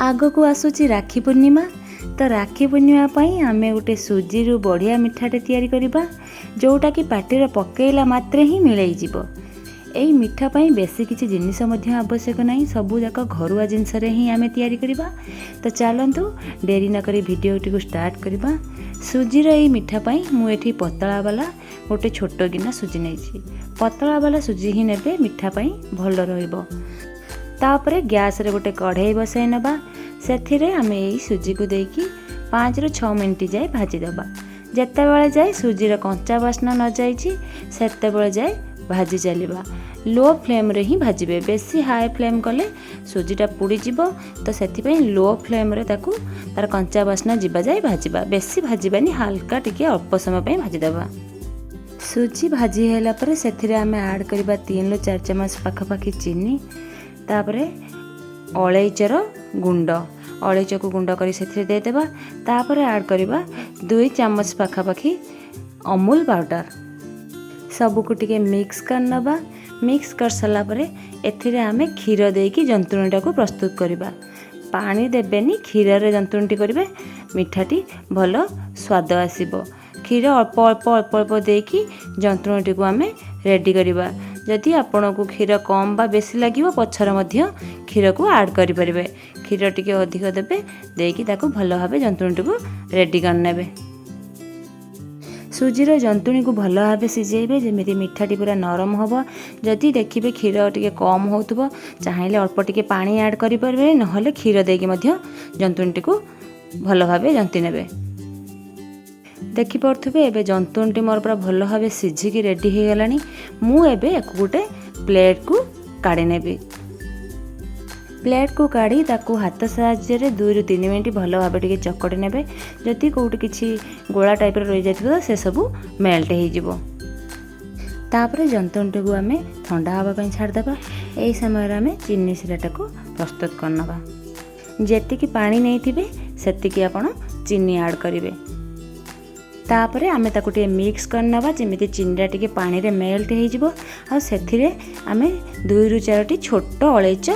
ଆଗକୁ ଆସୁଛି ରାକ୍ଷୀ ପୂର୍ଣ୍ଣିମା। ତ ରାକ୍ଷୀ ପୂର୍ଣ୍ଣିମା ପାଇଁ ଆମେ ଗୋଟେ ସୁଜିରୁ ବଢ଼ିଆ ମିଠାଟେ ତିଆରି କରିବା, ଯେଉଁଟାକି ପାଟିରେ ପକେଇଲା ମାତ୍ରେ ହିଁ ମିଳେଇଯିବ। ଏଇ ମିଠା ପାଇଁ ବେଶୀ କିଛି ଜିନିଷ ମଧ୍ୟ ଆବଶ୍ୟକ ନାହିଁ, ସବୁଯାକ ଘରୁଆ ଜିନିଷରେ ହିଁ ଆମେ ତିଆରି କରିବା। ତ ଚାଲନ୍ତୁ, ଡେରି ନକରି ଭିଡ଼ିଓଟିକୁ ଷ୍ଟାର୍ଟ କରିବା। ସୁଜିର ଏଇ ମିଠା ପାଇଁ ମୁଁ ଏଠି ପତଳା ବାଲା ଗୋଟେ ଛୋଟ ଗିନା ସୁଜି ନେଇଛି। ପତଳା ବାଲା ସୁଜି ହିଁ ନେବେ, ମିଠା ପାଇଁ ଭଲ ରହିବ। ତାପରେ ଗ୍ୟାସ୍ରେ ଗୋଟେ କଢ଼େଇ ବସାଇ ନେବା। ସେଥିରେ ଆମେ ଏଇ ସୁଜିକୁ ଦେଇକି 5ରୁ 6 ମିନିଟ୍ ଯାଏ ଭାଜିଦେବା। ଯେତେବେଳେ ଯାଏ ସୁଜିର କଞ୍ଚା ବାସ୍ନା ନଯାଇଛି, ସେତେବେଳେ ଯାଏ ଭାଜି ଚାଲିବା। ଲୋ ଫ୍ଲେମ୍ରେ ହିଁ ଭାଜିବେ। ବେଶୀ ହାଇ ଫ୍ଲେମ୍ କଲେ ସୁଜିଟା ପୋଡ଼ିଯିବ। ତ ସେଥିପାଇଁ ଲୋ ଫ୍ଲେମ୍ରେ ତାକୁ ତା'ର କଞ୍ଚା ବାସ୍ନା ଯିବା ଯାଏ ଭାଜିବା। ବେଶୀ ଭାଜିବାନି, ହାଲକା ଟିକେ ଅଳ୍ପ ସମୟ ପାଇଁ ଭାଜିଦେବା। ସୁଜି ଭାଜି ହେଲା ପରେ ସେଥିରେ ଆମେ ଆଡ଼୍ କରିବା 3ରୁ 4 ଚାମଚ ପାଖାପାଖି ଚିନି। ତାପରେ ଅଳେଇଚର ଗୁଣ୍ଡ, ଅଳେଇଚକୁ ଗୁଣ୍ଡ କରି ସେଥିରେ ଦେଇଦେବା। ତାପରେ ଆଡ଼୍ କରିବା 2 ଚାମଚ ପାଖାପାଖି ଅମୁଲ ପାଉଡ଼ର। ସବୁକୁ ଟିକେ ମିକ୍ସ କରିନେବା। ମିକ୍ସ କରିସାରିଲା ପରେ ଏଥିରେ ଆମେ କ୍ଷୀର ଦେଇକି ଜନ୍ତୁଣୀଟାକୁ ପ୍ରସ୍ତୁତ କରିବା। ପାଣି ଦେବେନି, କ୍ଷୀରରେ ଜନ୍ତୁଣୀଟି କରିବେ, ମିଠାଟି ଭଲ ସ୍ୱାଦ ଆସିବ। କ୍ଷୀର ଅଳ୍ପ ଅଳ୍ପ ଅଳ୍ପ ଅଳ୍ପ ଦେଇକି ଜନ୍ତୁଣୀଟିକୁ ଆମେ ରେଡ଼ି କରିବା। ଯଦି ଆପଣଙ୍କୁ କ୍ଷୀର କମ୍ ବା ବେଶୀ ଲାଗିବ, ପଛରେ ମଧ୍ୟ କ୍ଷୀରକୁ ଆଡ଼୍ କରିପାରିବେ। କ୍ଷୀର ଟିକେ ଅଧିକ ଦେବେ, ଦେଇକି ତାକୁ ଭଲ ଭାବେ ଜନ୍ତୁଣୀଟିକୁ ରେଡ଼ି କରିନେବେ। ସୁଜିର ଜନ୍ତୁଣୀକୁ ଭଲ ଭାବେ ସିଝେଇବେ, ଯେମିତି ମିଠାଟି ପୁରା ନରମ ହେବ। ଯଦି ଦେଖିବେ କ୍ଷୀର ଟିକେ କମ୍ ହେଉଥିବ, ଚାହିଁଲେ ଅଳ୍ପ ଟିକେ ପାଣି ଆଡ଼୍ କରିପାରିବେ, ନହେଲେ କ୍ଷୀର ଦେଇକି ମଧ୍ୟ ଜନ୍ତୁଣୀଟିକୁ ଭଲ ଭାବେ ଜନ୍ତି ନେବେ। ଦେଖିପାରୁଥିବେ, ଏବେ ଜନ୍ତୁଣୀଟି ମୋର ପୁରା ଭଲ ଭାବେ ସିଝିକି ରେଡ଼ି ହେଇଗଲାଣି। ମୁଁ ଏବେ ୟାକୁ ଗୋଟେ ପ୍ଲେଟ୍କୁ କାଢ଼ି ନେବି। ପ୍ଲେଟ୍କୁ କାଢ଼ି ତାକୁ ହାତ ସାହାଯ୍ୟରେ 2ରୁ 3 ମିନିଟ୍ ଭଲ ଭାବେ ଟିକେ ଚକଟି ନେବେ। ଯଦି କେଉଁଠି କିଛି ଗୋଳା ଟାଇପ୍ର ରହିଯାଇଥିବ, ସେସବୁ ମେଲ୍ଟ ହେଇଯିବ। ତାପରେ ଜନ୍ତୁଣୀଟିକୁ ଆମେ ଥଣ୍ଡା ହେବା ପାଇଁ ଛାଡ଼ିଦେବା। ଏହି ସମୟରେ ଆମେ ଚିନି ଶିରାଟାକୁ ପ୍ରସ୍ତୁତ କରିନେବା। ଯେତିକି ପାଣି ନେଇଥିବେ, ସେତିକି ଆପଣ ଚିନି ଆଡ଼୍ କରିବେ। ତାପରେ ଆମେ ତାକୁ ଟିକେ ମିକ୍ସ କରିନେବା, ଯେମିତି ଚିନିଟା ଟିକେ ପାଣିରେ ମେଲ୍ଟ ହେଇଯିବ। ଆଉ ସେଥିରେ ଆମେ 2ରୁ 4ଟି ଛୋଟ ଅଳେଇଚ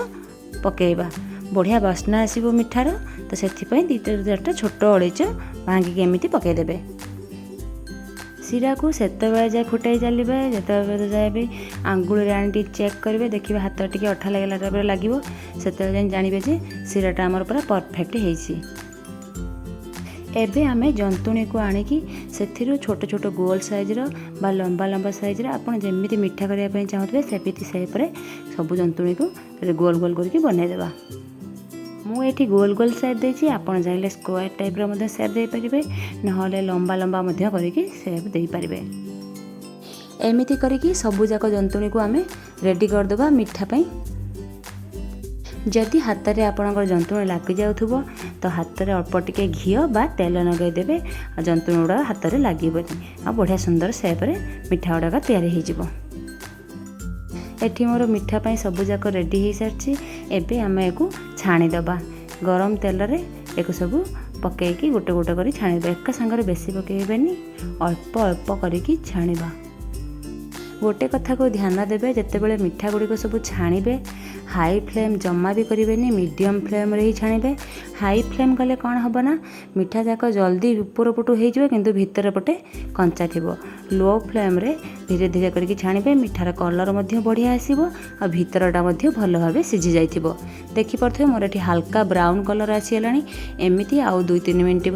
ପକାଇବା। ବଢ଼ିଆ ବାସ୍ନା ଆସିବ ମିଠାର। ତ ସେଥିପାଇଁ 2ଟା ଚାରିଟା ଛୋଟ ଅଳେଇଚ ଭାଙ୍ଗିକି ଏମିତି ପକାଇଦେବେ। ଶିରାକୁ ସେତେବେଳେ ଯାଏ ଫୁଟାଇ ଚାଲିବେ, ଯେତେବେଳେ ଯାଏ ବି ଆଙ୍ଗୁଳିରେ ଆଣି ଟିକେ ଚେକ୍ କରିବେ। ଦେଖିବେ, ହାତ ଟିକେ ଅଠା ଲାଗିଲା ଟାଇପ୍ର ଲାଗିବ। ସେତେବେଳେ ଯାଇ ଜାଣିବେ ଯେ ଶିରାଟା ଆମର ପୁରା ପରଫେକ୍ଟ ହେଇଛି। ଏବେ ଆମେ ଜନ୍ତୁଣୀକୁ ଆଣିକି ସେଥିରୁ ଛୋଟ ଛୋଟ ଗୋଲ ସାଇଜ୍ର ବା ଲମ୍ବା ଲମ୍ବା ସାଇଜ୍ର, ଆପଣ ଯେମିତି ମିଠା କରିବା ପାଇଁ ଚାହୁଁଥିବେ, ସେମିତି ସେପ୍ରେ ସବୁ ଜନ୍ତୁଣୀକୁ ଗୋଲ ଗୋଲ କରିକି ବନେଇଦେବା। ମୁଁ ଏଠି ଗୋଲ ଗୋଲ ସେପ୍ ଦେଇଛି। ଆପଣ ଚାହିଁଲେ ସ୍କୋୟାର ଟାଇପ୍ର ମଧ୍ୟ ସେପ୍ ଦେଇପାରିବେ, ନହେଲେ ଲମ୍ବା ଲମ୍ବା ମଧ୍ୟ କରିକି ସେପ୍ ଦେଇପାରିବେ। ଏମିତି କରିକି ସବୁଯାକ ଜନ୍ତୁଣୀକୁ ଆମେ ରେଡ଼ି କରିଦେବା ମିଠା ପାଇଁ। ଯଦି ହାତରେ ଆପଣଙ୍କର ଜନ୍ତୁଣୀ ଲାଗିଯାଉଥିବ, ତ ହାତରେ ଅଳ୍ପ ଟିକେ ଘିଅ ବା ତେଲ ଲଗାଇଦେବେ। ଆଉ ଜନ୍ତୁଣୀ ଗୁଡ଼ାକ ହାତରେ ଲାଗିବନି ଆଉ ବଢ଼ିଆ ସୁନ୍ଦର ସେପ୍ରେ ମିଠା ଗୁଡ଼ାକ ତିଆରି ହେଇଯିବ। ଏଠି ମୋର ମିଠା ପାଇଁ ସବୁଯାକ ରେଡ଼ି ହେଇସାରିଛି। ଏବେ ଆମେ ୟାକୁ ଛାଣିଦେବା। ଗରମ ତେଲରେ ୟାକୁ ସବୁ ପକାଇକି ଗୋଟେ ଗୋଟେ କରି ଛାଣିଦେବା। ଏକା ସାଙ୍ଗରେ ବେଶୀ ପକାଇବେନି, ଅଳ୍ପ ଅଳ୍ପ କରିକି ଛାଣିବା। ଗୋଟେ କଥାକୁ ଧ୍ୟାନ ଦେବେ, ଯେତେବେଳେ ମିଠା ଗୁଡ଼ିକ ସବୁ ଛାଣିବେ, ହାଇ ଫ୍ଲେମ୍ ଜମା ବି କରିବେନି, ମିଡ଼ିୟମ୍ ଫ୍ଲେମ୍ରେ ହିଁ ଛାଣିବେ। ହାଇ ଫ୍ଲେମ୍ କଲେ କ'ଣ ହେବ ନା, ମିଠା ଯାକ ଜଲ୍ଦି ଉପର ପଟୁ ହେଇଯିବ, କିନ୍ତୁ ଭିତର ପଟେ କଞ୍ଚା ଥିବ। ଲୋ ଫ୍ଲେମ୍ରେ ଧୀରେ ଧୀରେ କରିକି ଛାଣିବେ, ମିଠାର କଲର୍ ମଧ୍ୟ ବଢ଼ିଆ ଆସିବ ଆଉ ଭିତରଟା ମଧ୍ୟ ଭଲ ଭାବେ ସିଝି ଯାଇଥିବ। ଦେଖିପାରୁଥିବେ, ମୋର ଏଠି ହାଲକା ବ୍ରାଉନ୍ କଲର୍ ଆସିଗଲାଣି। ଏମିତି ଆଉ 2-3 ମିନିଟ୍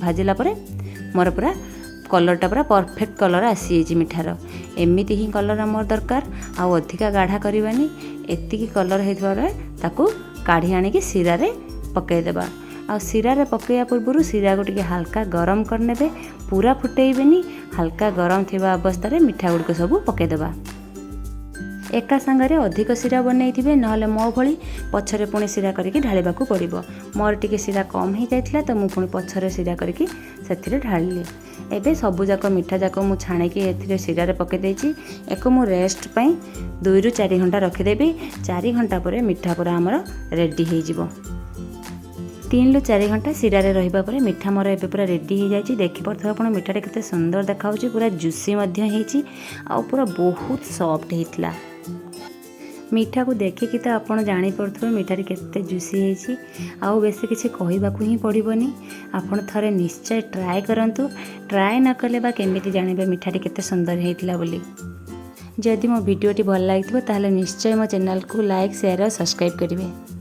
ଭାଜିଲା ପରେ ମୋର ପୁରା କଲର୍ଟା ପୁରା ପରଫେକ୍ଟ କଲର୍ ଆସିଯାଇଛି ମିଠାର। ଏମିତି ହିଁ କଲର୍ ଆମର ଦରକାର, ଆଉ ଅଧିକା ଗାଢ଼ା କରିବାନି। ଏତିକି କଲର୍ ହେଇଥିବା ବେଳେ ତାକୁ କାଢ଼ି ଆଣିକି ଶିରାରେ ପକାଇଦେବା। ଆଉ ଶିରାରେ ପକାଇବା ପୂର୍ବରୁ ଶିରାକୁ ଟିକେ ହାଲକା ଗରମ କରିନେବେ। ପୁରା ଫୁଟେଇବେନି, ହାଲକା ଗରମ ଥିବା ଅବସ୍ଥାରେ ମିଠା ଗୁଡ଼ିକ ସବୁ ପକାଇଦେବା। ଏକା ସାଙ୍ଗରେ ଅଧିକ ଶିରା ବନେଇଥିବେ, ନହେଲେ ମୋ ଭଳି ପଛରେ ପୁଣି ଶିରା କରିକି ଢାଳିବାକୁ ପଡ଼ିବ। ମୋର ଟିକେ ଶିରା କମ୍ ହେଇଯାଇଥିଲା, ତ ମୁଁ ପୁଣି ପଛରେ ଶିରା କରିକି ସେଥିରେ ଢାଳିଲି। ଏବେ ସବୁଯାକ ମିଠା ଯାକ ମୁଁ ଛାଣିକି ଏଥିରେ ଶିରାରେ ପକାଇ ଦେଇଛି। ୟାକୁ ମୁଁ ରେଷ୍ଟ ପାଇଁ 2ରୁ 4 ଘଣ୍ଟା ରଖିଦେବି। 4 ଘଣ୍ଟା ପରେ ମିଠା ପୁରା ଆମର ରେଡ଼ି ହେଇଯିବ। 3ରୁ 4 ଘଣ୍ଟା ଶିରାରେ ରହିବା ପରେ ମିଠା ମୋର ଏବେ ପୁରା ରେଡ଼ି ହେଇଯାଇଛି। ଦେଖିପାରୁଥିବେ ଆପଣ, ମିଠାଟା କେତେ ସୁନ୍ଦର ଦେଖାହେଉଛି। ପୁରା ଜୁସି ମଧ୍ୟ ହେଇଛି ଆଉ ପୁରା ବହୁତ ସଫ୍ଟ ହେଇଥିଲା। ମିଠାକୁ ଦେଖିକି ତ ଆପଣ ଜାଣିପାରୁଥିବେ ମିଠାଟି କେତେ ଜୁସି ହେଇଛି। ଆଉ ବେଶୀ କିଛି କହିବାକୁ ହିଁ ପଡ଼ିବନି। ଆପଣ ଥରେ ନିଶ୍ଚୟ ଟ୍ରାଏ କରନ୍ତୁ। ଟ୍ରାଏ ନ କଲେ ବା କେମିତି ଜାଣିବେ ମିଠାଟି କେତେ ସୁନ୍ଦର ହେଇଥିଲା ବୋଲି? ଯଦି ମୋ ଭିଡ଼ିଓଟି ଭଲ ଲାଗିଥିବ, ତାହେଲେ ନିଶ୍ଚୟ ମୋ ଚ୍ୟାନେଲକୁ ଲାଇକ୍, ସେୟାର ଆଉ ସବସ୍କ୍ରାଇବ୍ କରିବେ।